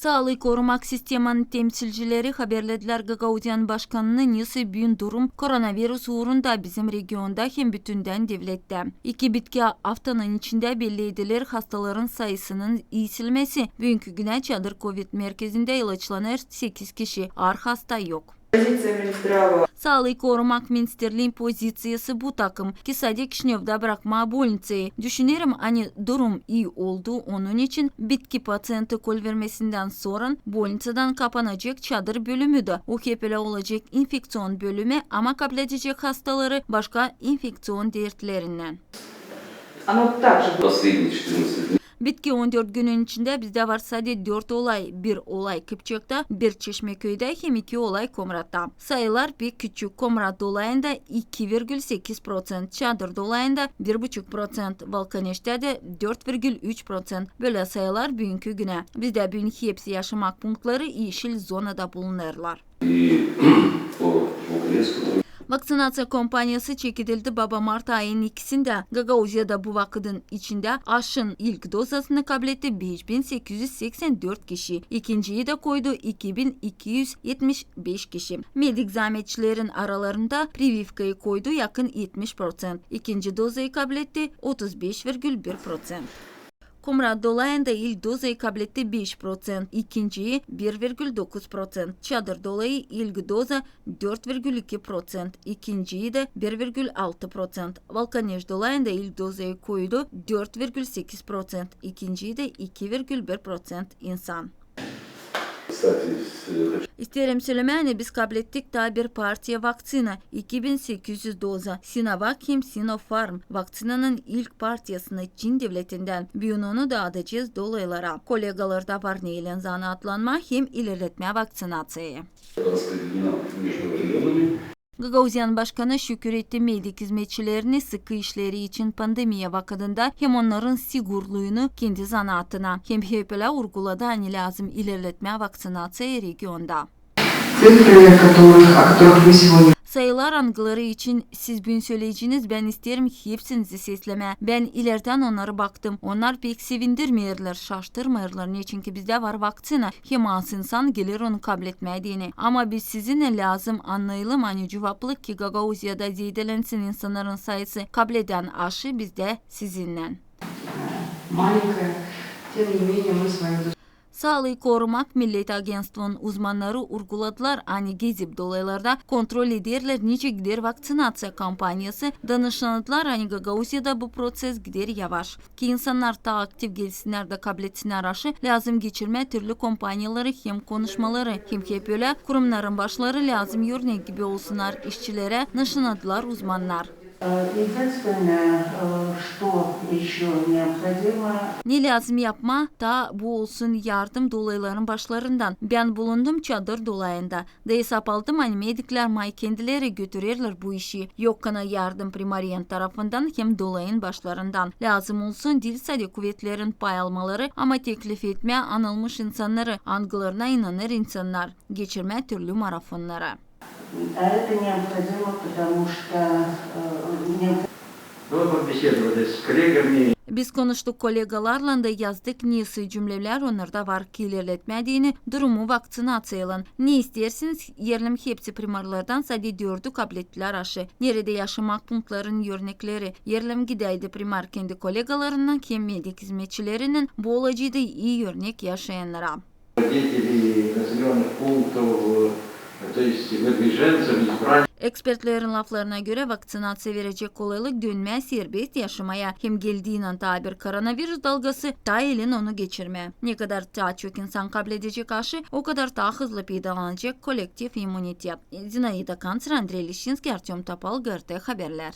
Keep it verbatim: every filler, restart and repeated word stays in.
Saalıı korumak sistemanın temsilcileri haberledilär Gagauziyanın başkanını, nesoy büün durum koronavirus uurunda bizim regionda hem bütündän devlettä. İki bitki aftanın içindä belli ediler hastaların sayısının iisilmesi. Büünkü günä çadır kovid merkezindä ilaçlanêr sekiz kişi, aar hasta yok. Saalıı korumak ministerliin pozitsiyası bu takım, ki sade Kişinövdä brakmaa bolnitsayı. Düşünerim, ani durum ii oldu, onun için bitki paţiyentä kolvermesindän sora bolnitsadan kapanacek çadır bölümü dä. O hep ölä olacek infekţion bölümä, ama kapledecek hastaları başka infekţion dertlerinnän. Оно также Последние четырнадцать дней. Bitki on dört günün içindä bizdä var sade dört olay. Bir olay Kıpçakta, bir Çeşmeköyda hem iki olay Komratta. Sayılar pek küçük. Komrat dolayında iki virgül sekiz proţent, Çadır dolayında bir buçuk proţent, Valkaneştä dä dört virgül üç proţent. Bölä sayılar büünkü günä. Bizdä büün hepsi yaşamak punktları eşil zonada bulunêrlar. И по Волконецку. Vakţinaţiya kampaniyası çekidildi baba mart ayın ikisindä. Gagauziyada bu vakıdın içindä aşın ilk dozasını kapletti beş bin sekiz üz seksän dört kişi, ikinciyi dä koydu iki bin iki üz etmiş beş kişi. Medik zaametçilerin aralarında privivkayı koydu yakın etmiş proţent, ikinci dozayı kapletti otuz beş virgül bir proţent. Komrat dolayında ilk dozayı kapletti beş proţent, ikinciyi bir virgül dokuz proţent, Çadır dolayı ilk doza dört virgül iki proţent, ikinciyi dä bir virgül altı proţent, Valkaneş dolayında ilk dozayı koydu dört virgül sekiz proţent, ikinciyi dä iki virgül bir proţent insan. Кстати, с- İsteerim sölemää, ani biz kaplettik taa bir partiya vakţina, iki bin sekiz üz doza, Sinovac hem Sinopharm vakţinanın ilk partiyasını Çin devletindän. Büün onu daadacez dolaylara. Kolegalarda var neylän zanaatlanmaa hem ilerletmää vakţinaţiyayı. Распределена между регионами. Gagauziyanın başkanı şükür etti medik izmetçilerini sıkı işleri için pandemiya vakıdında hem onnarın sigurluunu kendi zanaatına. Hem hep ölä urguladı, ani lääzım ilerletmää vakţinaţiyayı regionda. Цифры, которых, о которых вы сегодня Sayılar, angıları için siz büün söleyeceniz, bän isteerim hepsinizi seslemää. Bän ilerdän onnarı baktım. Onnar pek sevindirmeerlär, şaştırmêêrlar, neçinki bizdä var vakţina, hem az insan geler onu kapletmää deyni. Ama biz sizinnän lääzım annayalım, ani cuvaplı, ki Gagauziyada zeedelensin insannarın sayısı kapledän aşı, bizdä sizinnän. Маленькая, тем не менее мы свою Saalıı korumak millet agentstvonun uzmannarı urguladılar, ani gezip dolaylarda kontrol ederlär, nicä gider vakţinaţiya kampaniyası, danışandılar, ani Gagauziyada bu proţes gider yavaş. Ki insannar taa aktiv gelsinnär da kaplesinnär aşı, lääzım geçirmää türlü kompaniyaları hem konuşmaları, hem hep ölä kurumnarın başları lääzım örnek gibi olsunnar işçilerä, nışanadılar uzmannar. Э, единственное, э, что ещё необходимо. Ne lääzım yapmaa, taa bu olsun yardım dolayların başlarından. Bän bulundum Çadır dolayında. Da esap aldım, ani mediklär may kendileri götürerlär bu işi. Yok kana yardım primariyanın tarafından hem dolayın başlarından. Lääzım olsun diil sade kuvetlerin pay almaları, ama teklif etmää anılmış insannarı, angılarına inanêr insannar, geçirmää türlü marafonnarı. А это необходимо, потому что, э, необ- Ну, мы побеседовали с коллегами. Biz konuştuk kolegalarlan da yazdık, nesoy cümlelär onnarda var, ki ilerletmää deyni durumu vakţinaţiyalan. Ne isteersiniz, erlem hepsi primarlardan sade dördü kaplettilär aşı. Neredä yaşamak punktların örnekleri. Erlem gidäydi primar kendi kolegalarınnan hem medik izmetçilerinnän, bu olaceydı ii örnek yaşayannara. Родители населённых пунктов, то есть выдвиженцев, избранников. Ekspertlerin laflarına görä, vakţinaţiya verecek kolaylık dönmää serbest yaşamaya, hem geldiynän taa bir koronavirus dalgası, taa elin onu geçirmää. Nekadar taa çok insan kapledecek aşı, okadar taa hızlı peydalanacek kollektiv imunitet. Zinaida Kanţer, Andrey Lişinskiy, Artёm Topal, GRT Haberlär.